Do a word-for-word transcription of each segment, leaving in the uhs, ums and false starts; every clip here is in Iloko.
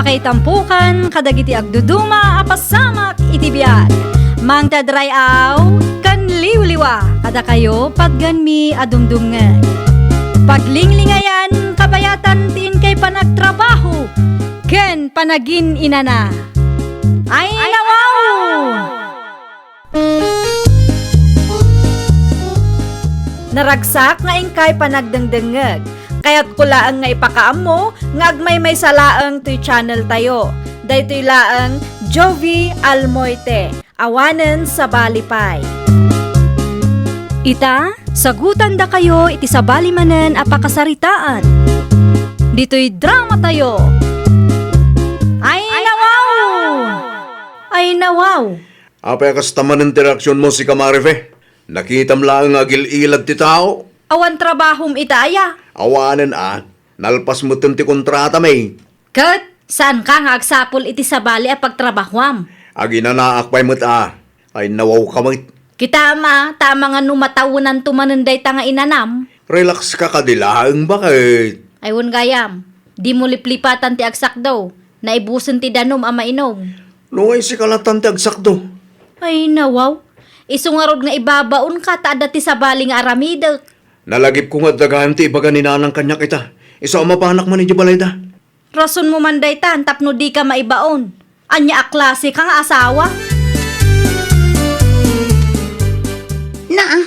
Ay tampukan kadagiti agduduma a pasamak iti biag. Mangted ray-aw ken liwliwa kadakayo patgenmi a dumdumngeg. Paglinglingayan kabayatan ti inkay panagtrabaho ken panagin-inana. Ay, nawaw! Naragsak nga inkay panagdengdengngeg. Kayatko laeng nga ipakaammo nga agmaymaysa laeng toy channel tayo. Daytoy laeng Jovie Almoite, awanen sabali pay. Ita, sagutandakayo iti sabali manen a pakasaritaan. Ditoy drama tayo. Ay, nawaw! Ay, nawaw! Apay a kasta manen ti reaksionmo, sika, Marife? Nakitam laeng nga agil-ilad ti tao. Awan trabahom ita aya? Awanen a, nalpas metten ti kontratami. Ket saanka nga agsapul iti sabali a pagtrabahuam? Aginanaak pay met a, ay nawawka met. Kitam a, ta amangan no matawenanto manen dayta nga inanam. Relax ka kadi laeng, baket? Ay wen gayam, dimo liplipatan ti agsakdo. Naibusen ti danum a mainum. No ngay sika latan ti agsakdo. Ay, nawaw. Isu ngarud nga ibabaonka ta adda ti sabali nga aramidek. Nalagipko nga adda gayam ti ibaga ni Nanang kaniak ita. Isu a mapanak man idiay balayda. Rasonmo man daytan tapno dika maibaon. Ania a klase ka nga asawa? Naa,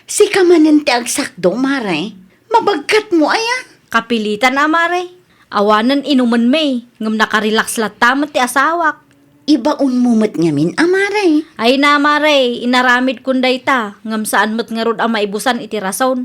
sika manen ti agsakdo, Mare. Mabagkatmo aya? Kapilitan a, Mare. Awanen inumenmi, ngem nakarelax latta met ti asawak. Ibaonmo met ngamin a, Mare. Ay na, Mare, inaramidkon dayta, ngem saan met ngarud a maibusan iti rason.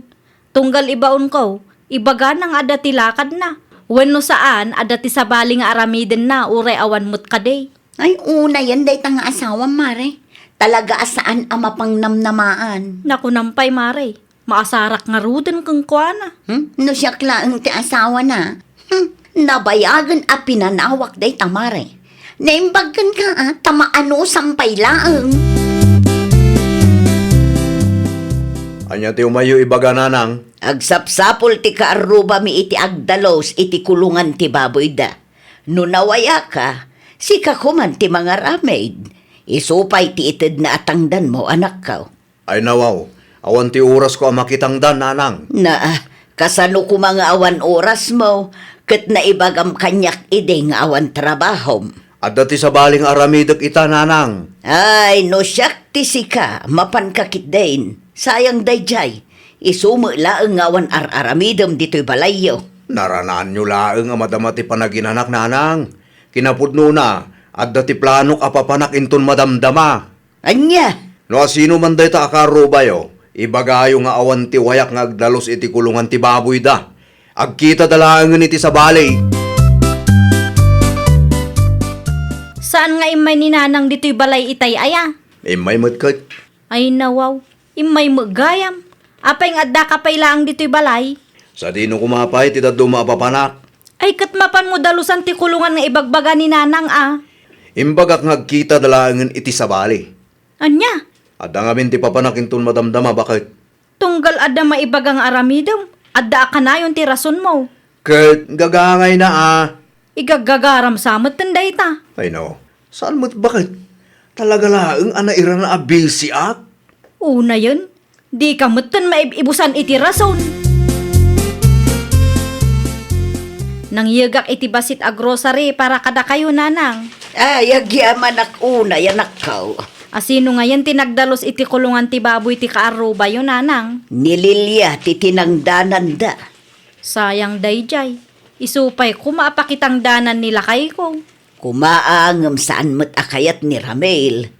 Tunggal ibaonko, ibagana nga adda ti lakadna. Wenno saan, adda ti sabali nga aramidenna, uray awan met kadi. Ay, unayen dayta nga asawam, Mare. Talaga a saan a mapangnamnamaan. Nakunam pay, Mare. Maasarak ngaruden kenkuana. Hmm? No siak laeng ti asawana, hmm, nabayagen a pinanawak dayta, Mare. Naimbag kenka, a, ta maanusam pay laeng. Ania ti umayyo ibaga, Nanang? Agsapsapul ti kaarrubami iti agdalus iti kulongan ti baboyda. No nawayaka, sika koman ti mangaramid. Isu pay ti itedna a tangdanmo, anakko. Ay nawaw, awan ti orasko a makitangdan, Nanang. Naa, kasano koma nga awan orasmo, ket naibagam kaniak idi nga awan trabahom? Adda ti sabali nga aramidek ita, Nanang. Ay, no siak ti sika, mapanka ketdin. Sayang daydiay, isu met laeng nga awan ar-aramidem ditoy balayyo. Naranaanyo laeng a madama ti panaginanak, Nanang. Kinapudnona, adda ti planok a papanak inton madamdama. Ania? No asino man dayta a kaarrubayo, ibagayo nga awan ti wayak nga agdalus iti kulongan ti baboyda. Agkitada laengen iti sabali. Saan nga immay ni Nanang ditoy balay itay aya? Immay met ket. Ay nawaw, immay met gayam. Apay nga addaka pay laeng ditoy balay? Sadino koma pay ti dadduma a papanak? Ay ket mapanmo dalusan ti kulongan nga ibagbaga ni Nanang a. Imbagak nga agkitada laengen iti sabali. Ania? Adda ngamin ti papanak inton madamdama, baket. Tunggal adda maibaga nga aramidem, adda a kanayon ti rasonmo. Ket gagangayna a. Igaggagaram sa metten dayta. Ay no, saan met, baket? Talaga laeng a nairana a bisiak. Unayen, dika metten maib-ibusan iti rason. Nangyegak iti bassit a grocery para kadakayo, Nanang. Ay, agyamanak unay, anakko. Asino ngayen ti nagdalus iti kulongan ti baboy ti kaarrubayo, Nanang? Ni Lilia ti tinangdananda. Sayang daydiay. Isu pay koma a pakitangdanan ni lakayko. Koma a ngem saan met a kayat ni Ramil.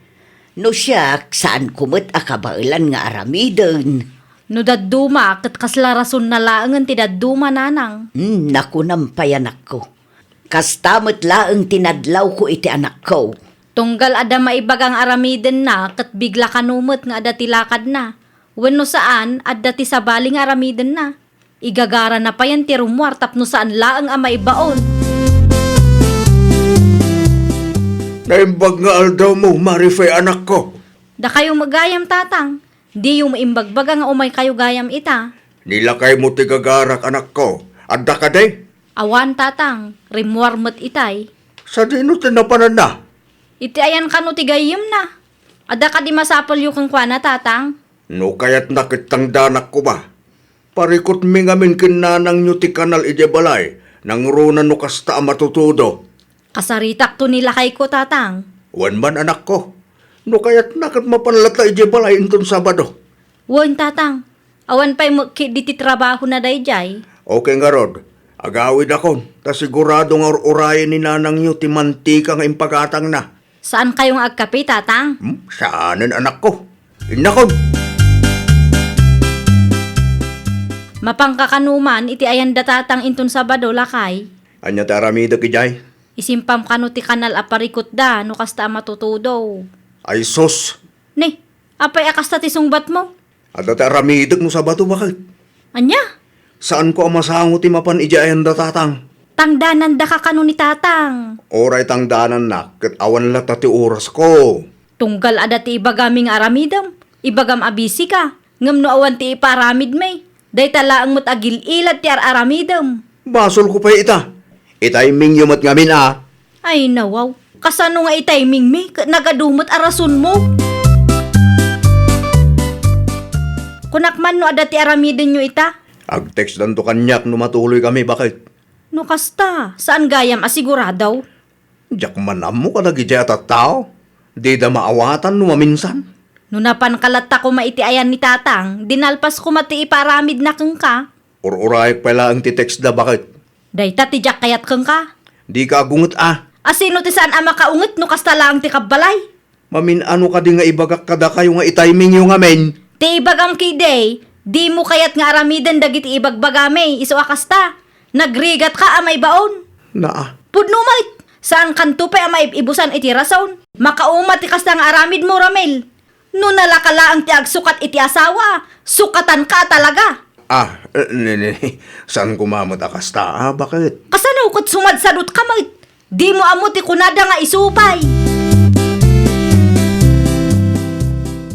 No siak, saanko met a kabaelan nga aramiden. No dadduma, ket kasla rasonna laengen ti dadduma, Nanang. Hmm, nakunam pay, anakko. Kasta met laeng ti nadlawko iti anakko. Tunggal adda maibaga nga aramidenna, ket bigla kano met nga adda ti lakadna. Wenno saan, adda ti sabali nga aramidenna. Igagarana payen ti rummuar tapno saan laeng a maibaon. Naimbag nga aldawmo, Marife, anakko. Dakayo met gayam, Tatang. Diyo maimbagbaga nga umaykayo gayam ita. Ni lakaymo ti gagarak, anakko. Adda kadi? Awan, Tatang. Rimmuar met itay. Sadino ti napananna? Iti ayan kano ti gayyemna? Adda kadi masapulyo kenkuana, Tatang? No kayatna ket tangdanak koma. Parikutmi ngamin ken nanangyo ti kanal idiay balay, nangruna no kasta a matutudo. Kasaritakto ni lakayko, Tatang. Wen man, anakko. No kayatna ket mapan latta idiay balay inton Sabado. Wen, Tatang. Awan pay met ketdi ti trabahona daydiay. Okay ngarud, agawidakon, ta sigurado nga ur-urayen ni nanangyo ti mantika nga impagatangna. Saankayo nga agkape, Tatang? Hmm? Saanen, anakko. Innakon. Mapanka kano man iti ayanda, Tatang, inton Sabado, lakay? Ania ti aramidek idiay? Isimpam kano ti kanal a parikutda no kasta a matutudo. Ay sus! Ni, apay a kasta ti sungbatmo? Adda ti aramidek no Sabado, baket. Ania? Saanko a masango ti mapan idiay ayanda, Tatang. Tangdanandaka kano ni Tatang? Uray tangdanannak, ket awan latta ti orasko. Tunggal adda ti ibagami nga aramidem, ibagam a bisika, ngem no awan ti ipaaramidmi, dayta laeng met a gil-ilad ti ar-aramidem. Basolko pay ita. I-timingyo met ngamin a. Ay, nawaw. Kasano nga i-timingmi ket nagadu met a rasonmo? Kunak man no adda ti aramidenyo ita. Agtextdanto kaniak no matuloykami, baket. No kasta, saan gayam a sigurado? Diak man ammo kadagiti a tattao. Dida maawatan no maminsan. No napanka latta koma iti ayan ni Tatang, dinalpas koma ti ipaaramidna kenka. Ur-urayek pay laeng ti textda, baket. Dayta ti diak kayat kenka. Dika agunget a. A sino ti saan a makaunget no kasta laeng ti kabbalay? Mamin-ano kadi nga ibagak kadakayo nga i-timingyo ngamin? Ti ibagam ketdi, dimo kayat nga aramiden dagiti ibagbagami, isu a kasta. Nagrigatka a maibaon. Naa. Pudno met, saankanto pay a maib-ibusan iti rason. Makauma ti kasta nga aramidmo, Ramil. No nalaka laeng ti agsukat iti asawa, sukatanka a talaga. Ah, eh, ne, ne, saan koma met a kasta, ah, baket? Kasano ket sumadsadutka met? Dimo ammo ti kunada nga isu pay.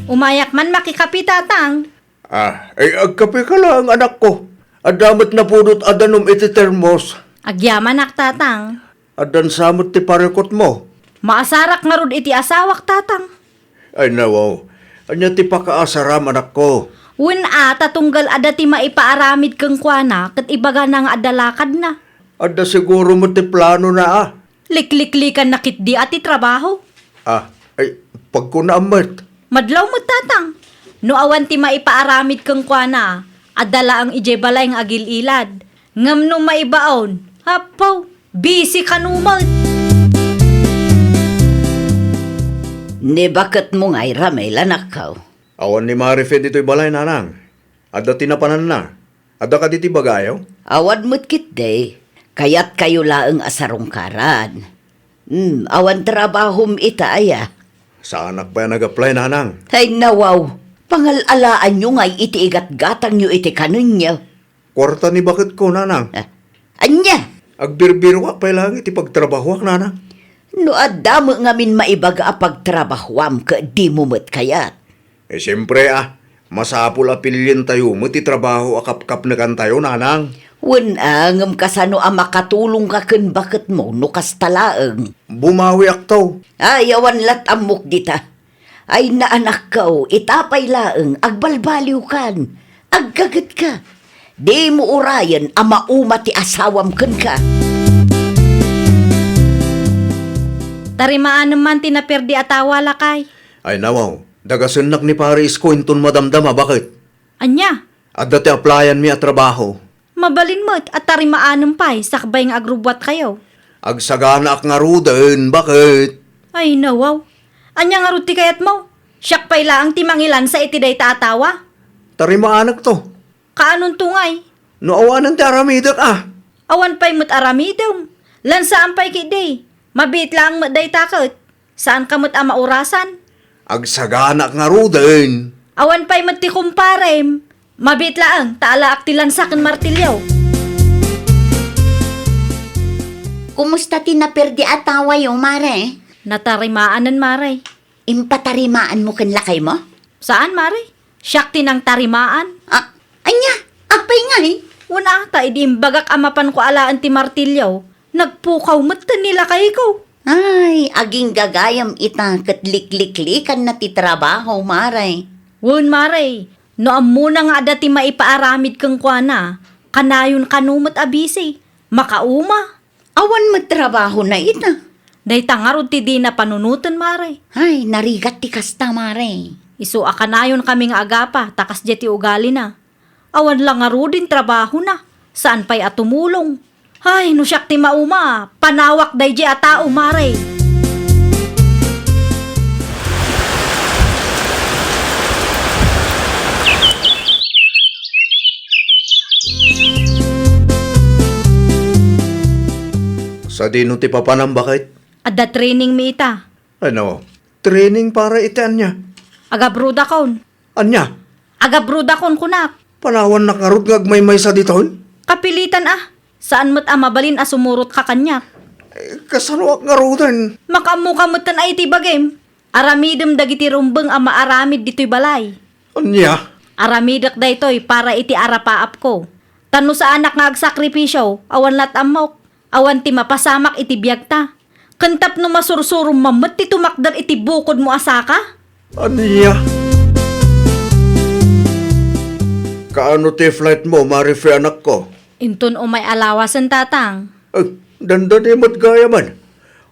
Umayak man makikape, Tatang. Ah, ay, agkapeka laeng, anakko. Adda met napudot a danum iti termos. Agyamanak, Tatang. Addan sa met ti parikutmo. Maasarak ngarud iti asawak, Tatang. Ay, nawaw. Ania ti pakaasaram, anakko? Wen a, ta tunggal adda ti maipaaramid kenkuana, ket ibagana nga adda lakadna. Adda siguro met ti planona, a. Likliklikanna ketdi a ti trabaho. Ah, ay, pagkunaam met. Madlaw met, Tatang. No awan ti maipaaramid kenkuana, adda laeng idiay balay nga agil-ilad. Ngem no maibaon, apo, busy kano met. Ni baketmo ngay, Ramil, anakko? Awan ni Marife ditoy balay, nanang. Adda ti napananna. Adda kadi ti ibagayo? Awan met ketdi. Kayatkayo laeng a sarungkaran. Hmm, awan trabahom ita aya? Saanak pay a nag-apply, nanang. Ay, nawaw. Pangal-alaanyo ngay iti igatgatangyo iti kanenyo. Kuarta ni baketko, nanang. Ah, ania? Agbirbirok pay laeng iti pagtrabahoak, nanang. No adda met ngamin maibaga a pagtrabahoam ket dimo met kayat. Eh, siempre, a, masapul a pilientayo met ti trabaho a kapkapnekantayo, nanang. Wen a, ngem kasano a makatulongka ken baketmo no kasta laeng? Bumawiakto. Ay, awan lat ammok dita. Ay, naanakko, ita pay laeng, agbalbaliwkan, aggagetka. Dimo urayen a mauma ti asawam kenka. Tarimaanem man ti naperdi a tawa, lakay. Ay, nawaw, dagasennak ni Pare Isko inton madamdama, baket? Ania? Adda ti applyanmi a trabaho. Mabalin met a tarimaanem pay sakbay nga agrubbuatkayo. Agsaganaak ngaruden, baket? Ay, nawaw. Ania ngarud ti kayatmo? Siak pay laeng ti mangilansa iti dayta a tawa. Tarimaanekto. Kaanonto ngay? No awanen ti aramidek a. Awan pay met aramidem. Lansaan pay ketdi. Mabiit laeng met dayta ket. Saanka met a maurasan. Agsaganaak ngaruden. Awan pay met ti kumparem. Mabiit laeng, ta alaak ti lansa ken martilyo. Kumusta ti naperdi a tawayo, Mare? Natarimaanen, Mare. Impatarimaanmo ken lakaymo? Saan, Mare. Siak ti nangtarimaan. Ah, ania? Apay ngay? Wen a, ta idi imbagak a mapanko alaen ti martilyo, nagpukaw metten ni lakayko. Ay, agingga gayam ita ket likliklikanna ti trabaho, Mare. Wen, Mare, no ammona nga adda ti maipaaramid kenkuana, kanayon kano met a bisi. Makauma. Awan met trabahona ita. Dayta ngarud ti dina panunoten, Mare. Ay, narigat ti kasta, Mare. Isu a kanayon kami nga agapa, ta kasdiay ti ugalina. Awan la ngaruden trabahona, saan pay a tumulong. Ay, no siak ti mauma, panawak daydiay a tao, Mare. Sadino ti papanam, baket? Adda training mi ita. Ano? Training para iti ania? Agabrodakon. Ania? Agabrodakon kunak. Panawannak ngarud nga agmaymaysa ditoy? Kapilitan a. Saan met a mabalin a sumurotka kaniak. Eh, kasanoak ngaruden? Makaammoka metten a iti bagim. Aramidem dagiti rumbeng a maaramid ditoy balay. Ania? Aramidek daytoy para iti arapaapko. Ta no saanak nga agsakripisio, awan lat ammok. Awan ti mapasamak iti biagta. Ken tapno masursurom met ti tumakder iti bukodmo a saka? Ania? Kaano ti flightmo, Marife, anakko? Inton umay a lawasen, Tatang. Eh, dandani met gayamen.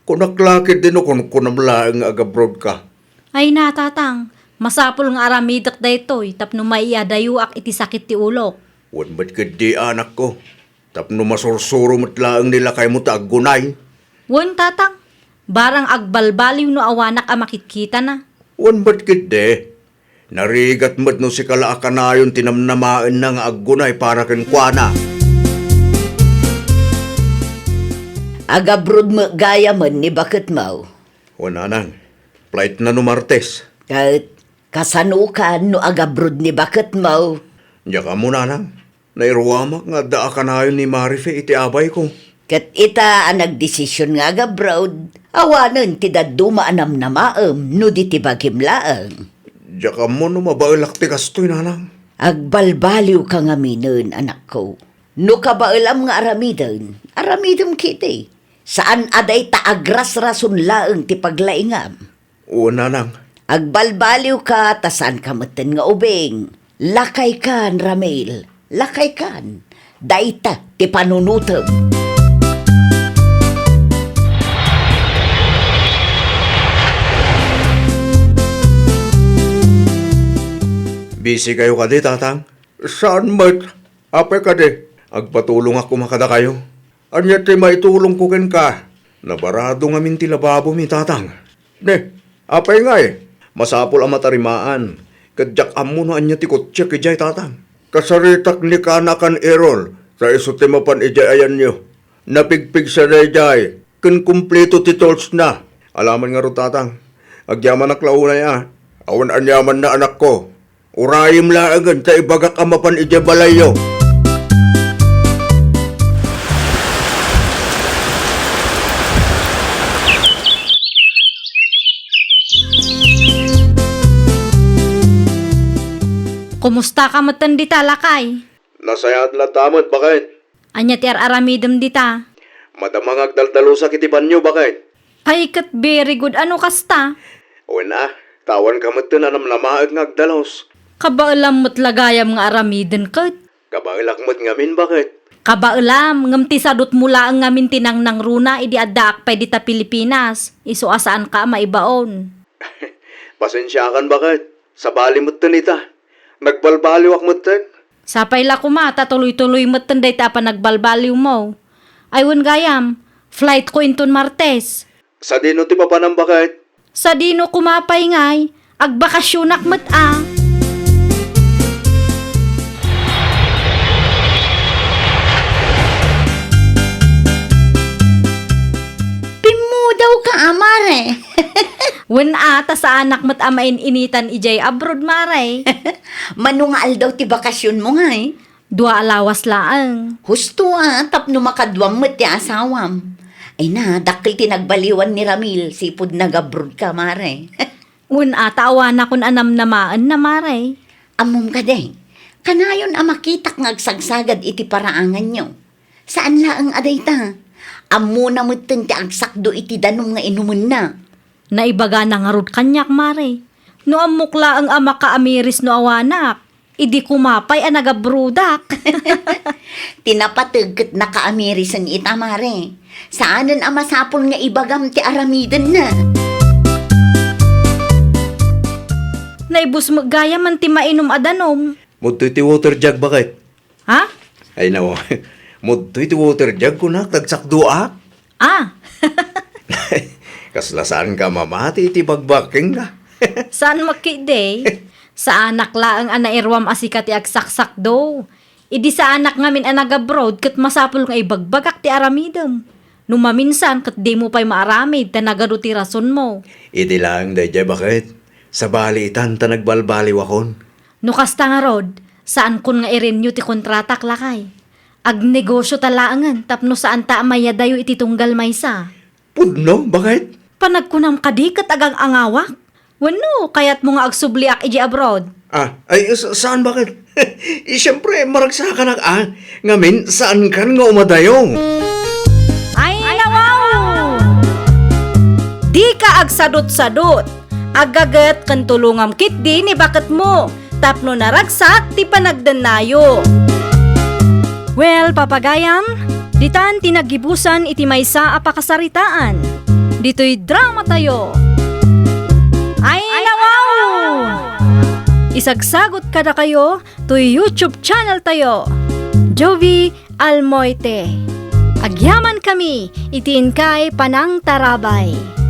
Kunak la ketdi no kunkunam laeng nga agabrodka. Ay na, Tatang. Masapul nga aramidek daytoy tapno maiadayoak iti sakit ti ulok. Wen met ketdi, anakko. Tapno masursuro met laeng ni lakaymo ta aggunay. Wen, Tatang, barang agbalbaliw no awanak a makitkitana. Wen met ketdi, narigat met no sika la a kanayon ti namnamaenna nga aggunay para kenkuana. Agabroad met gayamen ni baketmo. Wen, nanang, flightna no Martes. Ket kasanokan no agabroad ni baketmo? Diak ammo, nanang. Nairuamak nga adda a kanayon ni Marife iti abayko. Ket ita a nagdesision nga agabroad, awanen ti dadduma a namnamaem no di ti bagim laeng. Diak ammo no mabaelak ti kastoy, nanang. Agbalbaliwka ngaminen, anakko. No kabaelam nga aramiden, aramidem ketdi. Saan a dayta agrasrason laeng ti paglaingam. Wen, nanang. Agbalbaliwka ta saanka metten nga ubing. Lakaykan, Ramil. Lakaykan. Dayta ti panunotem. Busy kayo kadi, Tatang? Saan met? Apay kadi, agpatulongak koma kadakayo. Ania ti maitulongko kenka? Nabarado ngamin ti lababomi, Tatang. Ne, apay ngay? Masapul a matarimaan, ket diak ammo no ania ti kotsiak idiay, Tatang. Kasaritak ni Kana ken Errol, ta isu ti mapan idiay ayanyo. Napigpigsa daydiay, ken kumpleto ti toolsna. Alaman ngarud, Tatang. Agyamanak la unay a. Awan aniamanna, anakko. Urayem laengen ta ibagak a mapan idiay balayyo. Kumusta ka metten dita, lakay? Nasayaat latta met, baket. Ania ti ar-aramidem dita? Madama nga agdaldalusak iti banio, baket. Ay, ket very good. Ano kasta? Wen a, ta awan ka metten a namnamaek nga agdalus. Kabaelam met la gayam nga aramiden ket. Kabaelak met ngamin, baket. Kabaelam, ngem ti sadutmo laeng ngamin ti nangnangruna idi addaak pay dita Pilipinas, isu a saanka a maibaon. Pasensiakan, baket. Sabali metten ita. Nagbalbaliwak metten. Sapay la koma ta tuloy-tuloy metten dayta a panagbalbaliwmo. Ay wen gayam, flightko inton Martes. Sadino ti papanam, baket? Sadino koma pay ngay, agbakasionak met a. Pimmudawka a, Mare. Wen a, ta saanak met a main-initan idiay abroad, Mare. Mano nga aldaw ti bakasionmo ngay? Dua a lawas laeng. Husto a, tapno makaduam met ti asawam. Ay na, dakkel ti nagbaliwan ni Ramil, sipud nagabroad ka, Mare. Wen a, ta awanakon a namnamaenna, Mare. Ammom kadi, kanayon a makitak nga agsagsagad iti paraanganyo. Saan laeng a dayta. Ammona metten ti agsakdo iti danum nga inumenna. Naibagana ngarud kaniak, Mare. No ammok laeng a makaamiris no awanak, idi koma pay a nagabrodak. Ti napateg ket nakaamirisen ita, Mare. Saanen a masapul nga ibagam ti aramidenna. Naibus met gayam ti mainum a danum. Mudtoy ti water jug, baket. Ha? Ay, nawa. Mudtoy ti water jug, kunak, tagsakdoak. Ah! Kasla saanka mamati iti bagbakkenka? Saan makkiday? Saanak laeng a nairuam a sika ti agsaksakdo. Idi saanak ngamin a nagabroad ket masapul nga ibagbagak ti aramidem. No maminsan ket dimo pay maaramid ta nagadu ti rasonmo. Iti laeng daydiay, baket. Sabali itan ta nagbalbaliwakon. No kasta ngarud, saankon nga i-renew ti kontratak, lakay. Agnegosio ta laengen tapno saanta a mayadayo iti tunggal maysa. Pudno, baket? Panagkunam kadi ket agang-angawak? Wenno, kayatmo nga agsubliak idiay abroad? Ah, ay, sa-, saan, baket? Eh, siyempre, maragsakanak, ah. Ngamin, saankan nga umadayo? Ay, nawaw! Dika agsadut-sadut. Aggaget ken tulongam ketdi ni baketmo tapno naragsak ti panagdennayo. Well, papagayam, ditan ti naggibusan iti maysa a pakasaritaan. Ditoy dramatayo. Ay, nawaw! Isagsagot kadakayo toy YouTube channel tayo, Jovie Almoite. Agyamankami iti inkay panangtarabay.